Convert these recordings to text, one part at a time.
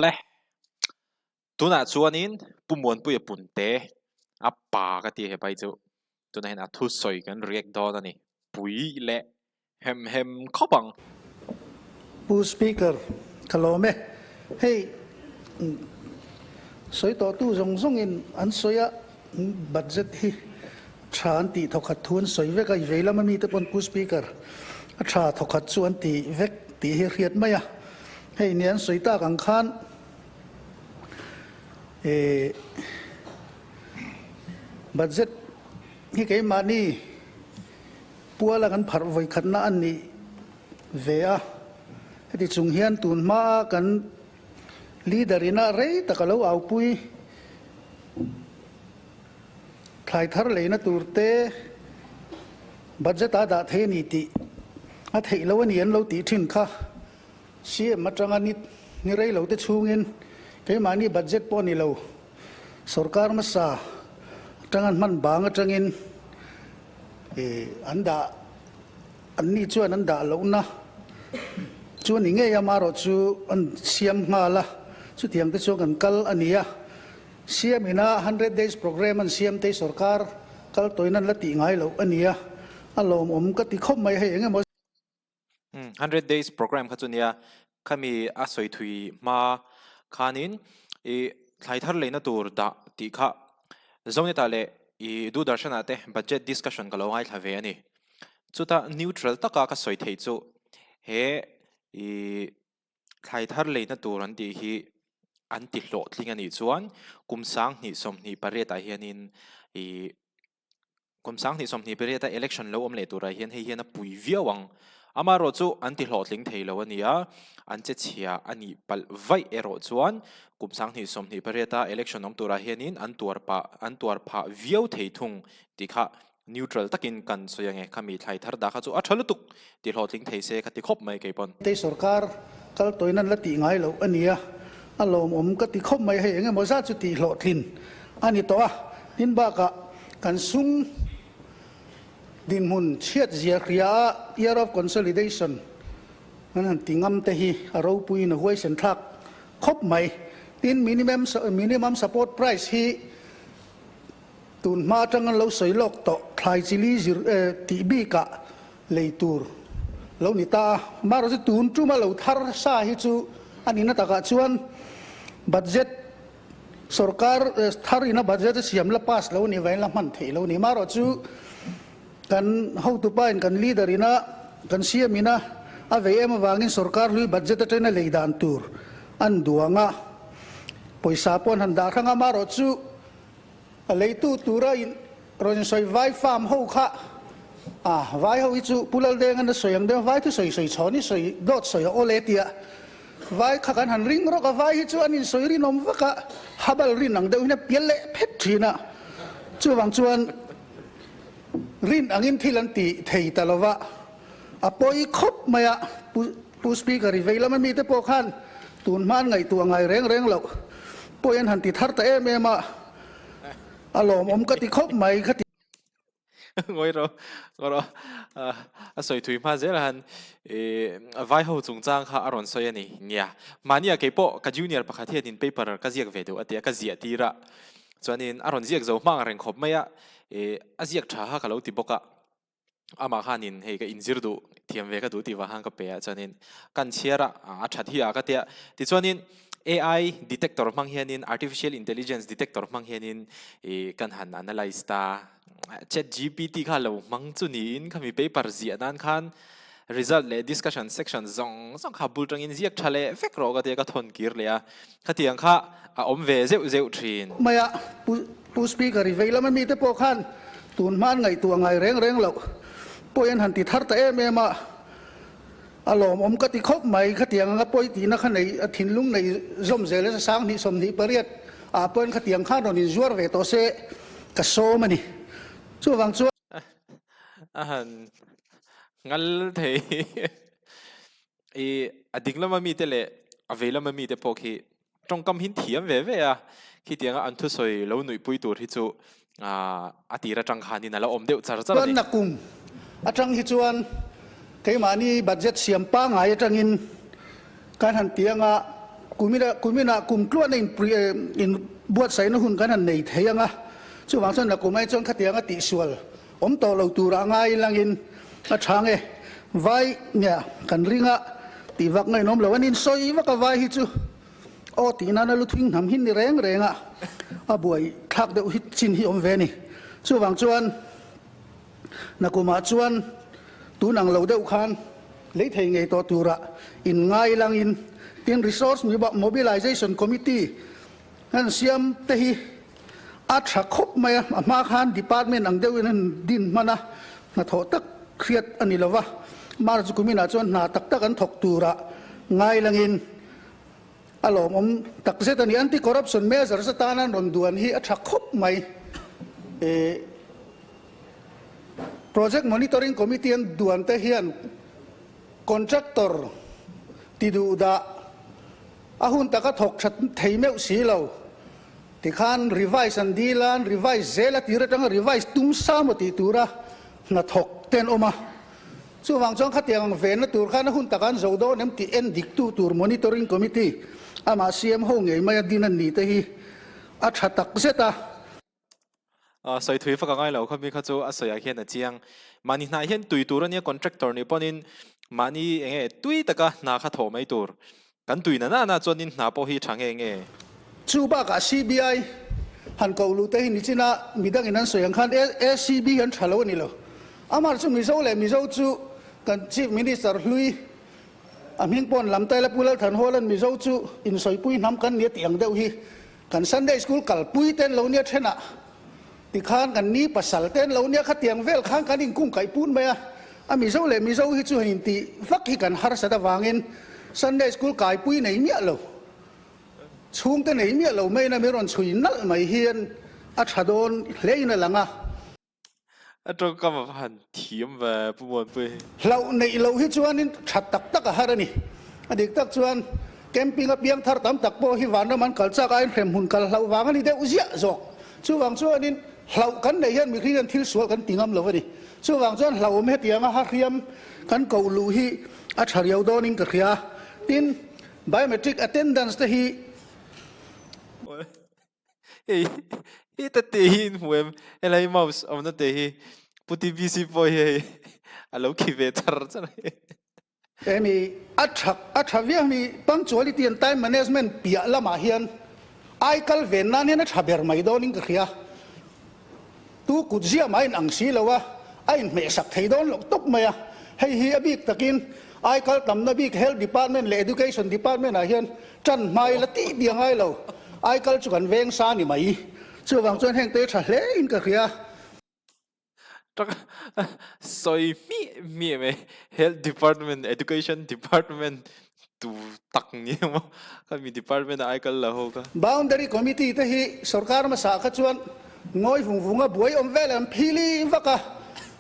Le. Tunah chuanin Pu Muanpuia Punte a pa ka ti hepai chu tunah hian a thusawi kan react dawn a ni. Pui leh hem hem khawp ang. Pu Speaker, ka lawm e. Hei sawi tawhtu zawng zawngin an sawi a, budget hi tha an tih thawkhat thu an sawi vek a, i vei lama mite pawn Pu Speaker a tha thawkhat chu an ti vek tih hi hriat mai a. Hei ni an sawi tak ang khan Eh, budget hi keimahni puala kan pharh vawi khatna a nih ve a, heti chung hian tun hmaa kan leader ina rei tak a lo aupui thlai thar leina tur te budget a dah thei a ni tih a theih loh a ni an lo tih thin kha. CM atanga ni ni rei lo te chhungin keimahni budget pawh ni lo, sorkar hmasa atanga hman bang atangin ih an dah an ni chuan an dah lohna chu a ni ngei a, amaherawh chu an siam nghal a, chutiang te chuan kan kal a ni a. CM ina 100 days program an siam te hi sorkar kal tawhin an la tih ngai loh a ni a, a lawmawm ka ti khawp mai hei engemaw. 100 days program kha chu nia khami a sawi thui hma khanin i thlai thar leina tur dah tih kha Zoneta leh i Doordarshan ah te budget discussion ka lo ngaithla ve a ni. Chuta neutral taka ka sawi theih chu he i thlai thar leina tur an tih hi an ti hlawhtling a nih chuan kum 2028 ah hianin i Kum 2028 a election lo awm leh turah hian hei hian a pui viau ang. Amaherawh chu an ti hlawhtling thei lo a ni a, an che chhia a nih palh vaih erawh chuan kum 2028 a election awm turah hianin an tuar pah an tuar phah viau thei thung tih kha neutral takin kan sawi ange. Khami thlai thar dah kha chu a tha lutuk ti hlawhtling thei se ka ti khawp mai kei pawn. Tei sorkar kal tawhin an la tih ngai loh a ni a, a lawmawm ka ti khawp mai. Hei engemaw zat chu tih hlawhtlin a ni tawh a, tin bakah kan sum dinhmun chhiat zia hria a Year of Consolidation an han ti ngam te hi a ropuiin a huaisen thlak khawp mai. Tin minimum minimum support price hi tun hma atang an lo sawi lawk tawh thlai chili zir tih bikah lei tur lo ni ta a. Amaherawhchu tun tuma lo thar sa hi chu a nihna takah chuan budget Sorkar thar ina budget a siam la pass lo a nih vangin la hman theih lo a ni. Amaherawhchu kan hotupa in kan leader ina kan CM ina a vei em avangin sorkar hlui budget atangin a lei dan tur an duang a, pawisa pawh an han dah hrang a. Amaherawhchu a leitu tura in rawn insawi vai farm ho kha a vai ho hi chu Pu Laldenga'n a sawi ang deuh a, vai thusawi sawi chhawn hi sawi dawt sawi a awl e tia Vai kha kan han ring rawk a, vai hi chu an insawi rinawm vak a, habal rin ang deuh hian a pial leh phet thin a, chuvang chuan rin angin thil an ti thei ta lo va, a pawi khawp mai a, Pu Speaker i vei lama mite pawh khan tun hma an ngaihtuah ngai reng reng loh pawi an han ti thar ta em em a, a lawmawm ka ti khawp mai ka ti. Ngawi rawh, ngawi rawh. A sawi thui hma zel han vai ho chungchang kha a rawn sawi a ni. Nia, mahnia kei pawh ka junior pakhat hianin paper ka ziak ve deuh a tia, ka ziah tir a. Chuanin a rawn ziak zo hma ang reng khawp mai a, a ziak tha kha ka lo ti bawk a. Amah khanin hei ka inzir duh, thiam ve ka duh tih vang khan ka pe a, chuanin kan chhiar a, a that hi a ka tia. Tichuanin AI detector hmang hianin, artificial intelligence detector hmang hianin ih kan han analyse ta. Chat GPT kha lo hmang chu niin khami paper ziah nan khan result leh discussion section zawng zawng kha bul tangin ziak tha leh vek rawh ka tia ka thawn kir leh a. Khatiang kha a awm ve zeuh zeuh thin. Maia Pu Pu Speaker i vei lama mite pawh khan tun hma an ngaihtuah ngai reng reng loh pawi an han ti thar ta em em a. A lawmawm ka ti khawp mai, khatiang anga pawi tihna kha nei a thinlung nei zawm zel a 2028 ah pawhin khatiang khan rawn inzuar ve tawh se ka sawm a ni. Chuvang chuan. A han ngal thei i a ding lama mite leh a vei lama mite pawh khi tawngkam hi thiam ve ve a, khitianga an thusawi lo nuihpui tur hi chu a tir atang khanin a la awm deuh char char a ni. Chuan nakum atang hi chuan keimahni budget siam pangngai atangin kan han ti anga. Kumina kumina kum tluan a in in buatsaihna hun kan han nei thei ang a, chuvang chuan nakum ai chuan khatiang a tihsual awm tawh lo turah ngai langin a tha nge vai nia kan ring a tih vak ngainawm lo an insawi vak a vai hi chu aw tih nana lu thing hnam hi ni reng reng a a buai thlak deuh hi chin hi awm ve a ni. Chuvang chuan nakumah chuan tun ang lo deuh khan lei thei ngei tawh turah in ngai langin tin Resource Mobilization Committee an siam te hi a tha khawp mai a, a hma khan department ang deuhin an din hman a, hnathawh tak hriat a ni lova, March kuminah chuan hna tak tak an thawk turah ngai langin a lawmawm tak zet a ni. Anti-corruption measures atana an rawn duan hi a tha khawp mai. Project Monitoring Committee an duan te hian contractor ti duh dah a hun taka thawk that thei meuh si lo. Tikhan revise an dil a, an revise zel a tir atanga revise tum sa maw tih tura hnathawk te an awm a. Chuvang chuan khatiang ang venna tur khan a hun taka an zo dawn em tih en diktu tur Monitoring Committee amah CM ho ngei maia din an nih te hi a tha tak zet a. Sawi thui fak a ngai lo kha mi kha chu a sawiah khian a chiang. Mahni hnah hian tui tur a nia contractor nih pawhin mahni eng nge tui taka hna kha thawh mai tur. Kan tui na nana chuanin hna pawh hi tha nge nge. Chu bakah CBI han ko luh te hi nichina midangin an sawi ang khan ACB hi an tha lo a ni lo. Amar chu Mizo leh Mizo chu kan Chief Minister hlui a hming pawn lam taila Pu Lalthanhawla'n Mizo chu insawipui hnam kan nia tih ang deuh hi Kan Sunday School kalpui te an lo nia thenah tikhan kan ni pasal te an lo nia khatiang vel khan kan inkungkaih pun mai a, a Mizo leh Mizo hi chu hei intih vak hi kan harsat avangin Sunday School kaipui nei miah lo, chhungte nei miah lo maiin a mi rawn chhui nalh mai hian a tha dawn hlein a lang a. A tawngkam a va han thiam ve Pu Muanpui. Hlauh neih loh hi chuanin that tak tak a har a ni. A dik tak chuan camping a piang thar tam tak pawh hi vanram an kal chak aiin hremhmun kal hlauh vang a ni deuh ziah zawk. Chuvang chuanin hlauh kan neih hian mihring hian thil sual kan ti ngam lo a ni. Chuvang chuan hlauhawm hetianga ha hriam kan koh luh hi a tha riau dawnin ka hria. Tin, biometric attendance te hi. Hei heta te hi in hmu em helai mouse awmna te hi Pu TBC pawh hi hei a lo khi ve char char a. Hemi a tha a tha viau ni punctuality and time management piah lamah hian ai kal ven nan hian a tha ber mai dawnin ka hria. Tu kut ziah mah a inang si lo a, a inhmehsak thei dawn loh tawp mai a. Hei hi a bik takin aikal tamna bik Health Department leh Education Department ah hian tan hmai la tih tih a ngai lo. Aikal chu kan veng sa ni mai. Chuvang chuan heng te tha hle in ka hria. Tak sawi hmiah hmiah mai. Health Department, Education Department tu tak ni emaw khami department ah ai kal la ho ka. Boundary Committee te hi sorkar hmasa kha chuan ngawi vung vunga buai awm vel an phili vak a,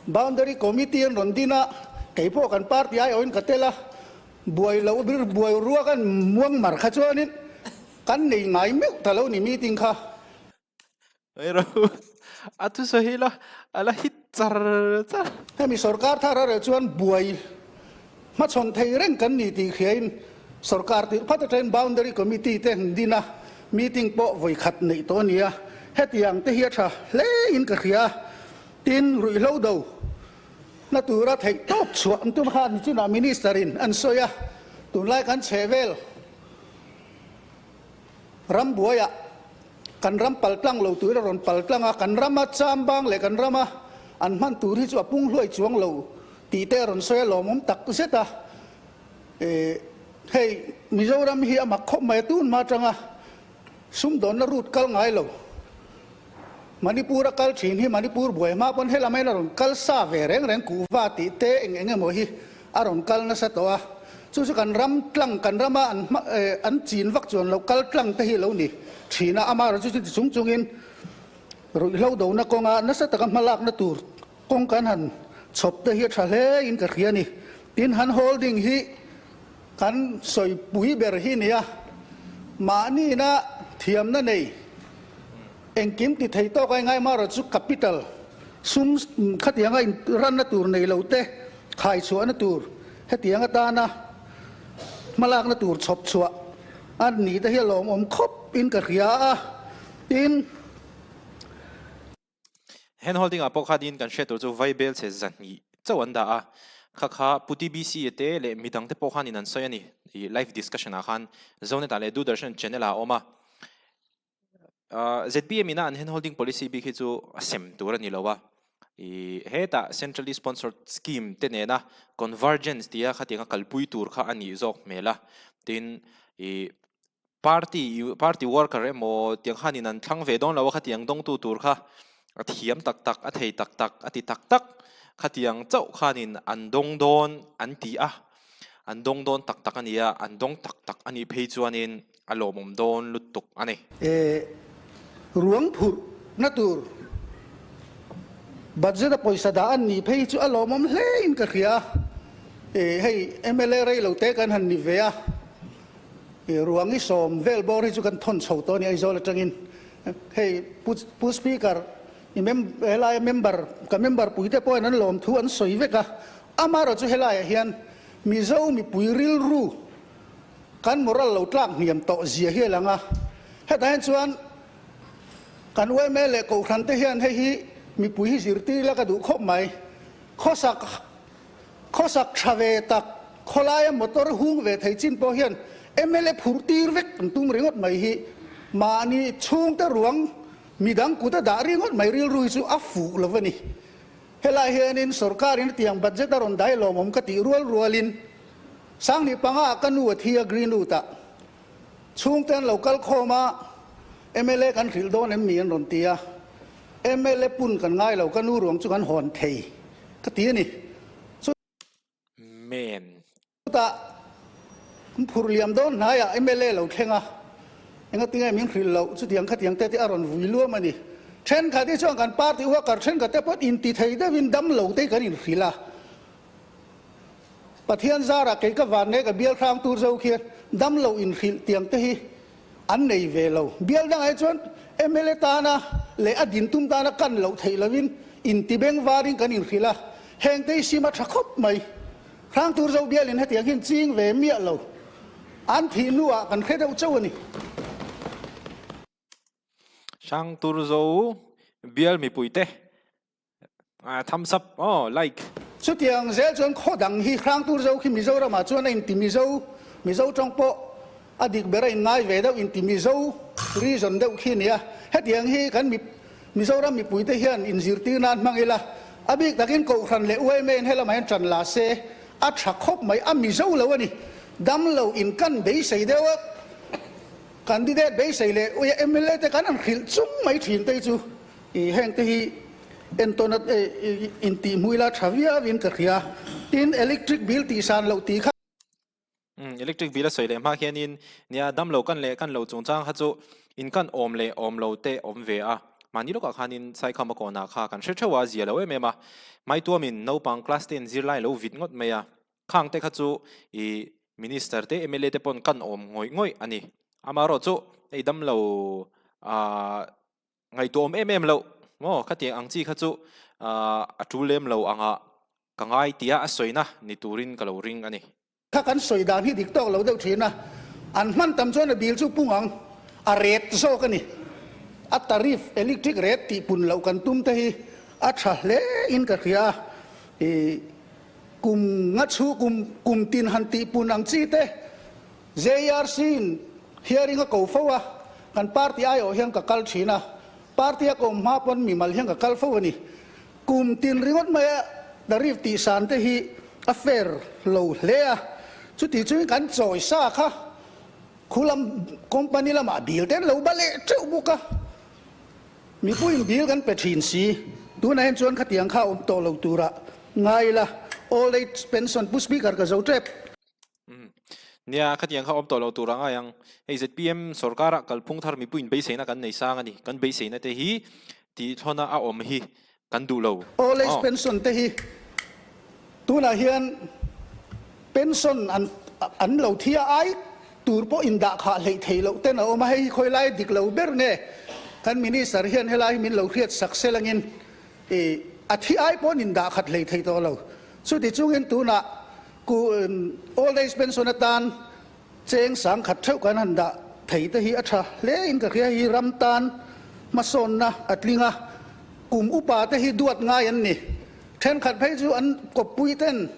Boundary Committee an rawn din a, kei pawh kan party aiawhin ka tel a, buai lo bir buai ruak an muang mar kha chuanin kan nei ngai meuh ta lo ni meeting kha. A thusawi hi la a la hit char char. Hemi sorkar thar a reh chuan buai hmachhawn thei reng kan ni tih hriain sorkar tirh phat atangin Boundary Committee te an din a, meeting pawh vawi khat neih tawh a ni a, hetiang te hi a tha hle in ka hria a, tin ruihhlo do na tura theih tawp chhuah an tum kha nichinah Minister in an sawi a, tunlai kan chhehvel Ram buaiah kan ram pal tlang lo tuin a rawn pal tlang a, kan rama cham bang leh kan rama an hman tur hi chu a pung hluai chuang lo tih te a rawn sawi a lawmawm tak zet a. Hei Mizoram hi a mak khawp mai a, tun hma atanga sumdawnna route kal ngai lo Manipur a kal thin hi Manipur buai hma pawn helam aiin a rawn kal sa ve reng reng kuhva tih te eng eng emaw hi a rawn kal nasa tawh a, chu chu kan ram tlang kan rama an hma an chin vak chuan lo kal tlang te hi a lo ni thin a, amaherawhchu chu ti chung chungin ruihhlo dona kawnga nasa taka hmalakna tur kawng kan han chhawp te hi a tha hle in ka hria a ni. Tin, han holding hi kan sawipui ber hi nia, mahnina thiamna nei engkim ti thei tawk a ingai marawh chu capital sum khatianga inranna tur nei lo te khai chhuahna tur hetiang atana hmalakna tur chhawp chhuah. A ni te hi a lawmawm khawp in ka hria a, tin. Hand holding ah pawh khanin kan hriat tur chu Vaibel chhe 200 chauh an dah a, kha kha Pu TBC a te leh midang te pawh khanin an sawi a ni, ih live discussion ah khan Zonet ah leh Doordarshan channel ah a awm a. ZPM ina an hand holding policy bik hi chu a sem tur a ni lo a, ih hetah centrally sponsored scheme te nena convergence tia khatianga kalpui tur kha a nih zawk hmel a, tin ih Party party worker emaw tiang khanin an thlang ve dawn lo a khatiang dawngtu tur kha a thiam tak tak a thei tak tak a ti tak tak khatiang chauh khanin an dawng dawn an ti a an dawng dawn tak tak a nia an dawng tak tak a nih phei chuanin a lawmawm dawn lutuk a ni. E ruang phurh na tur budget a pawisa dah an nih phei chu a lawmawm hle in ka hria e hei mla rei lo te kan han ni ve a. I ruang i sawm vel bawr hi chu kan thawn chho tawh a ni Aizawl atangin. Hei Pu Pu Speaker i mem helaia member ka member puite pawhin an lawm thu an sawi vek a, amaherawh chu helaiah hian Mizo mipui rilru kan moral lo tlak hniam tawh zia hi a lang a. Hetah hian chuan kan yma leh Kohhran te hian hei hi mipui hi zirtir ila ka duh khawp mai. Khawsak Khawsak tha ve tak, khawlaia motor hung ve thei chin pawh hian mla phurh tir vek an tum ringawt mai hi mahni chhungte ruang midang kut a dah ringawt mai rilru hi chu a fuh lo a ni. Helai hianin sorkarin hetiang budget a rawn dai lawmawm ka tih rual rualin Sanghnih panga ah ka nu a thi a Greenwood ah chhungte an lo kal khawm a mla kan hrilh dawn em ni an rawn ti a, mla pun kan ngai lo ka nu ruang chu kan hawn thei. Ka ti a ni. Men. Chutah an phurh liam dawn hnaiah mla lo thleng a, engatinge min hrilh loh chutiang khatiang te te a rawn vui luam a ni. Thenkhat hi chuan kan party worker thenkhat te pawh inti thei deuhin dam lo te kan inhrilh a. Pathian zarah kei ka van nge ka bial hrang tur zo khian dam lo inhrilh tiang te hi an nei ve lo. Bial dangah hi chuan mla tana leh a din tum tana kan loh theih lovin inti beng varin kan inhrilh a, hengte hi sim a tha khawp mai. Hrangtur zo bialin hetiang hian ching ve miah lo. An thih hnuah kan hre deuh chauh a ni. Hrangtur zo bial mipuite Thumbs up aw like. Chutiang zel chuan khaw dang hi Hrangtur zo khi Mizoramah chuan a inti Mizo, Mizo tawng pawh a dik ber a inngai ve deuh inti Mizo region deuh khi a nia. Hetiang hi kan mi Mizoram mipuite hian inzirtir nan hmang ila, a bik takin Kohhran leh yma in helamah hian ṭan la se a ṭha khawp mai, a Mizo lo a ni. Damlo in kan beisei deuh a, candidate beisei leh mla te kan han hrilh chung mai ṭhin te hi chu I hengte hi entawn a intih hmui la tha viau in ka hria. Tin, electric bill tih san loh tih kha. Umm, electric bill a sawi leh hma khianin nia damlo kan leh kan lo chungchang kha chu in kan awm leh awm lo te awm ve a. Mahni lawkah khanin Saikhama kawnah kha kan hre theuh a, zia lo em em a. Maituamin naupang class ten zirlai lo vit ngawt mai a. Khang te kha chu i Minister te mla te pawn kan awm ngawih ngawih a ni. Amaherawh chu hei damlo ah Ngaihtuahawm em em loh maw? Khatiang ang chi kha chu a tul lem lo anga ka ngai tia a sawina ni turin ka lo ring a ni. Kha kan sawi dan hi dik tawk lo deuh thin a, an hman tam chuan a bill chu pung ang, a ret zawk a ni. A tariff, electric rate tih pun loh kan tum te hi a tha hle in ka hria a, i kum nga chhu kum kum tin han tih pun ang chi te JRC in hearing a ko fo a, kan party aiawh hian ka kal thin a, party a kawm hma pawn mimal hian ka kal fo a ni. Kum tin ringawt maia tariff tih san te hi a fair lo hle a, chuti chuin kan chawi sa kha khulam company lamah bill te an lo ba leh teuh bawk a, mipuiin bill kan pe thin si. Tunah hian chuan khatiang kha awm tawh lo turah ngai ila, old age pension Pu Speaker ka zo tep. Nia, khatiang kha awm tawh lo tur a ngai ang. Hei zpm sorkara kalphung thar mipuiin beiseina kan nei sang a ni. Kan beiseina te hi tihthlawna a awm hi kan duh lo. Old age pension te hi tunah hian pension an an lo thi a ai tur pawh indah khah hleih theih loh ten a awm a, hei hi khawi lai dik lo ber nge kan minister hian helai hi min lo hriat sak sel angin i a thi ai pawh an indah khat hlei thei tawh lo. Chuti chungin tunah Ku old age pension atan Cheng sangkhat theuh kan han dah thei te hi a tha hle in ka hria hi ram tan hmasawnna a tling a, kum upa te hi duat ngai an ni. Thenkhat phei chu an kawppui ten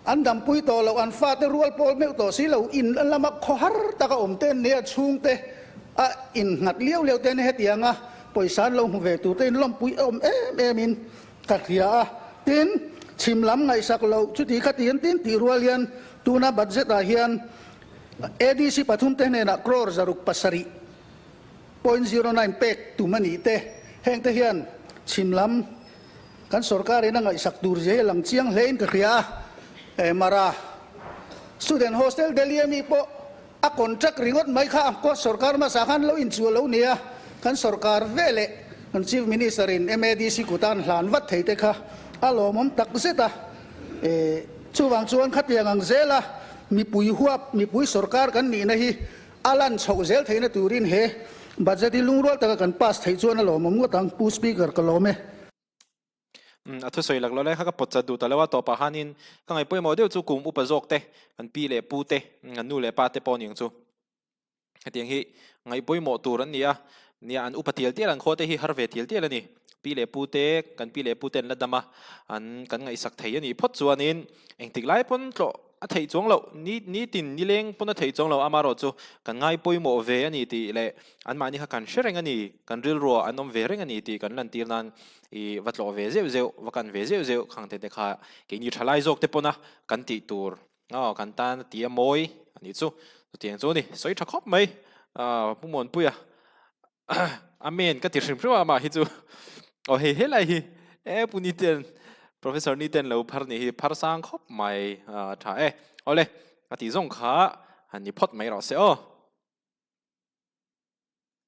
an dampui tawh loh, an fate rual pawl meuh tawh si lo, in lama khawhar taka awm te an nia, chhungte a innghat liau liau te an hetianga pawisa an lo hmu ve tur te in lawmpui awm em em in ka hria a. Tin, chhim lam ngaihsak loh chuti kha ti an tin tih rual hian tuna budget ah hian ADC pathumte hnenah crore 607.09 pek tum a nih te, hengte hian chhim lam kan sorkarin a ngaihsak tur zia hi a lang chiang hlein ka hria a. Mara Student Hostel Delhi ami pawh a contract ringawt mai kha a sorkar hmasa khan lo inchuah lo nia, kan sorkar veleh kan Chief Minister in MADC kutan hlan vat thei te kha a lawmawm tak zet a. Chuvang chuan khatiang ang zela mipui huap, mipui sorkar kan nihna hi a lan chhoh zel theihna turin he budget hi lungrual taka kan pass theih chuan a lawmawm ngawt ang, Pu Speaker ka lawm e. A thusawi lak lo lai kha ka pawt chat duh ta lo a, tawpah hanin ka ngaih pawimawh deuh chu kum upa zawk te, kan pi leh pu te, kan nu leh pa te pawh aniang chu. Hetiang hi ngaih pawimawh tur an ni a, nia an upa tial tial an khaw te hi har ve tial tial a ni. Pi leh pu te, kan pi leh pu te an la dam a, an kan ngaihsak thei a nih phawt chuanin engtik lai pawn tlawh a theih chuang loh, ni nitin nileng pawn a theih chuang loh amaherawh chu kan ngai pawimawh ve a ni tih leh anmahni kha kan hre reng a ni, kan rilruah an awm ve reng a ni tih kan lantir nan i va tlawh ve zeuh zeuh, va kan ve zeuh zeuh khang te te kha keini thalai zawk te pawna kan tih tur aw kan tan a ti a mawi a nih chu, chutiang chu a ni, sawi tha khawp mai Pu Muanpuia Amen ka ti hrim hrim a amah hi chu aw hei helai hi e Pu Niten Professor Niten lo phar nih hi phar sang khawp mai a tha e awle a tih zawng kha han ni phawt mai rawh se aw.